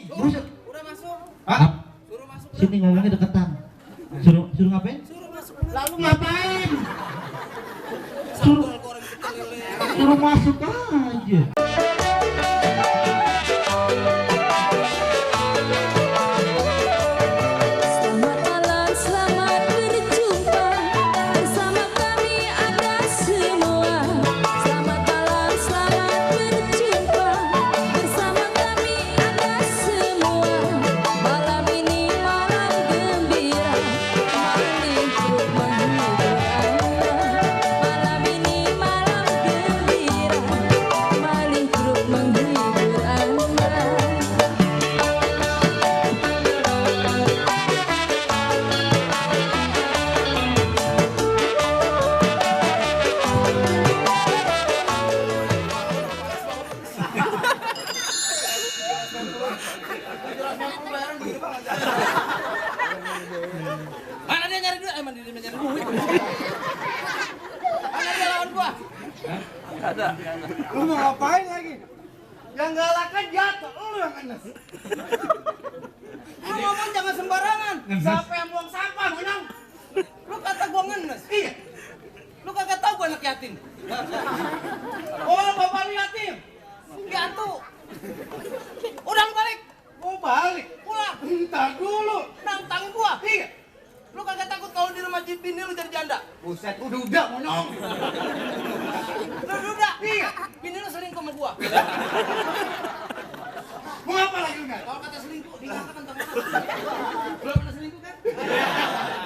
Buset. Udah masuk. Ah, Suruh masuk. sini ngomongnya deketan. Suruh ngapain? Suruh masuk. Lalu ngapain? Sambal goreng pecel lele. Suruh masuk aja. Selamat malam, selamat berjumpa bersama kami Anda semua. Selamat malam, selamat berjumpa bersama kami Anda semua. Malam ini malam gembira, malam grup menghibur Anda. Malam ini malam gembira, malam grup menghibur Anda. Mana dia nyari duit? Mana dia nyari duit? Mana dia lawan gua? Lu mau ngapain lagi? Yang galak kan jatuh, lu yang ngenes. Lu ngomong jangan sembarangan. Siapa yang buang sampah, menang? Lu kata gua ngenes. Iya. Lu kagak tahu gua anak yatim. Oh, bapak lu yatim. Piatu. Udah lu balik. Mau balik? Pulang. Bentar dulu. Nantang gua. Iya. Lu kagak takut kalau di rumah bini lu jadi janda? Buset, udah, monong. Lu udah. Iya. Bini lu selingkuh sama gua. Mau apa lagi lu, Nat? Kalau kata selingkuh, dikatakan teman. Belum pernah selingkuh kan?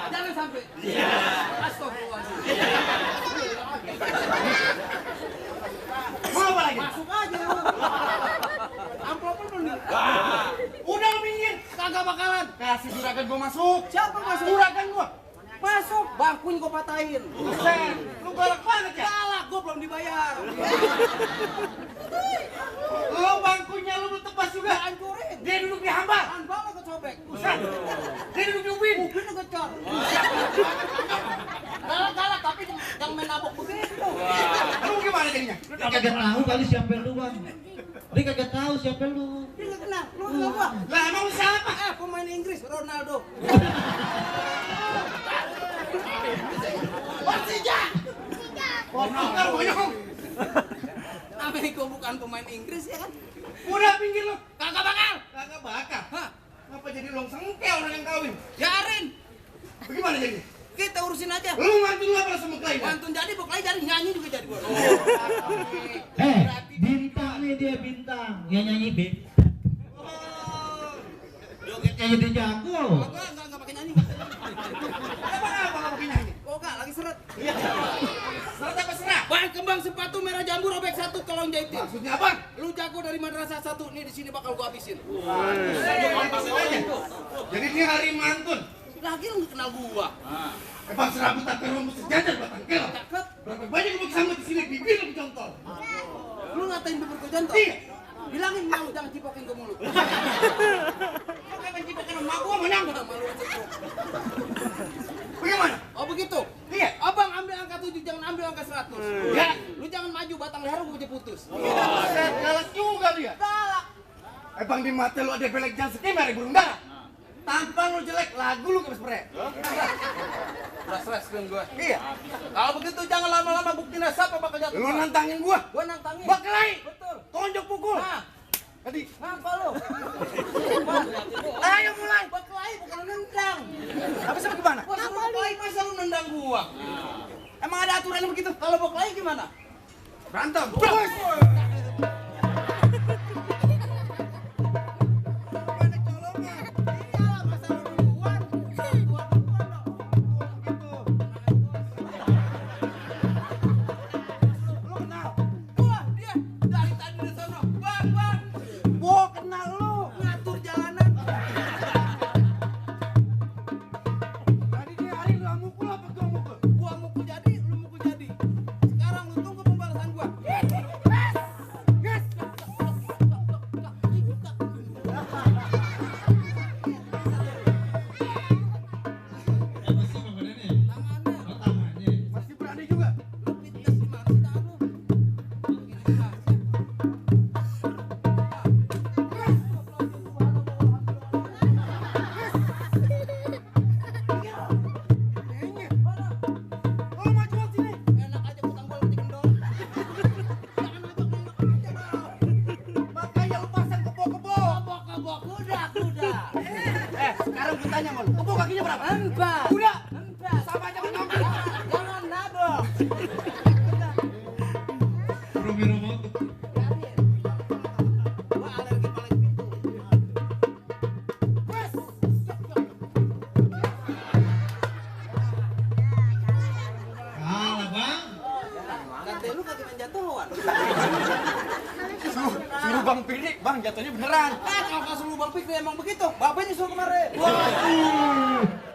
Jangan sampai. Astagfirullahaladzim. Mau apa lagi? Masuk aja lu. Amplop lu belum nih? Udah lu minggir. Kagak bakalan. Kasih juragan gua masuk. Siapa masuk? Juragan gua. Masuk. Bangkunya gua patahin. Buset, lu galak banget ya? Galak, gua belum dibayar. Lu bangkunya lu belum tebas juga. Hancurin. Dia duduk di hambar. Handball gua sobek. Buset. Dia duduk di ubin. Ubin lu gecor. Galak-galak tapi yang main nabok begitu. Lu gimana jadinya? Dia kagak tahu kali siapa lu, Bang. Dia kagak tahu siapa lu. Dia nggak kenal. Lu kenal gua? Lah emang lu siapa? Pemain Inggris Ronaldo. Persija. Ponokar boyong. Amerika bukan pemain Inggris ya kan? Udah pinggir lu. Kagak bakal. Kagak bakal. Hah? Ngapa jadi long sengkel orang yang kawin? Biarin. Bagaimana jadi? Kita urusin aja. Lu ngantun lu apa sama Clay? Pantun jadi, boklay jadi, nyanyi juga jadi gua. Bintang nih dia bintang. Yang nyanyi B. Jogetnya jadi jago. Enggak pakai nyanyi. Apa nggak pakai nyanyi? Oh enggak, lagi seret. Seret apa serah? Bahan kembang sepatu merah jambu robek satu tolong jahitin. Maksudnya apa? Lu jago dari madrasah satu, nih di sini bakal gua habisin. Pantasin aja. Jadi ini hari mantun. Lagi lu nggak kenal gua. Bang serabut tapi rambut sejajar batang kel. Cakep. Berapa banyak lu sama di sini bibir lu contoh. Lu ngatain bibir gua jontor. Iya. Bilangin malu jangan cipokin ke mulut. Lu kayak cipokin sama gua menang. Malu cipok. Bagaimana? Oh begitu. Iya. Abang ambil angka 7, jangan ambil angka 100. Ya. Lu jangan maju batang leher gua aja putus. Set galak juga dia. Galak. Bang di mata lu ada belek jangan sekimar burung dara. Tampang lu jelek, lagu lu kayak spray. Stres kan gua. Iya. Kalau begitu jangan lama-lama buktiin siapa bakal jatuh. Lu nantangin gua. Gua nantangin. Baklai. Betul. Tonjok pukul. Nah, Tadi. ngapa lu? Ayo mulai. Baklai bukan nendang. Habis apa gimana? Gua suruh baklai masa lu nendang gua? Emang ada aturannya begitu? Kalau baklai gimana? Berantem. Bos. Gua dia dari tadi di sono. Bang. Gua kenal lu. Ngatur jalanan. Tadi dia hari lu mukul apa gua mukul? Gua mukul jadi, lu mukul jadi. Sekarang lu tunggu pembalasan gua. punya berapa? Empat. Udah. Empat. Sama aja menang. Jangan nabok. Romi Romo. Gua alergi paling pintu. Wes. Kalah bang. Kata lu kaki main jatuhan. Suruh Bang Pidik, Bang jatuhnya beneran. Kalau nggak suruh Bang Pikri emang begitu. Babe nyusul kemarin.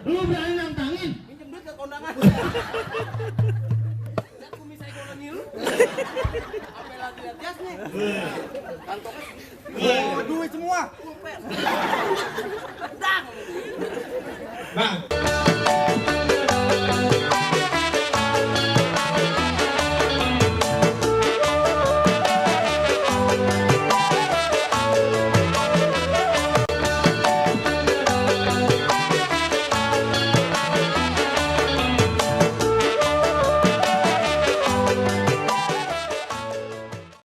Lu berani nantangin? Minjem duit ke kondangan. Lihat kumisnya ekonomi lu. Sampai lagi lihat jasnya. Kantongnya Duit semua. pulpen. Dang. Bang,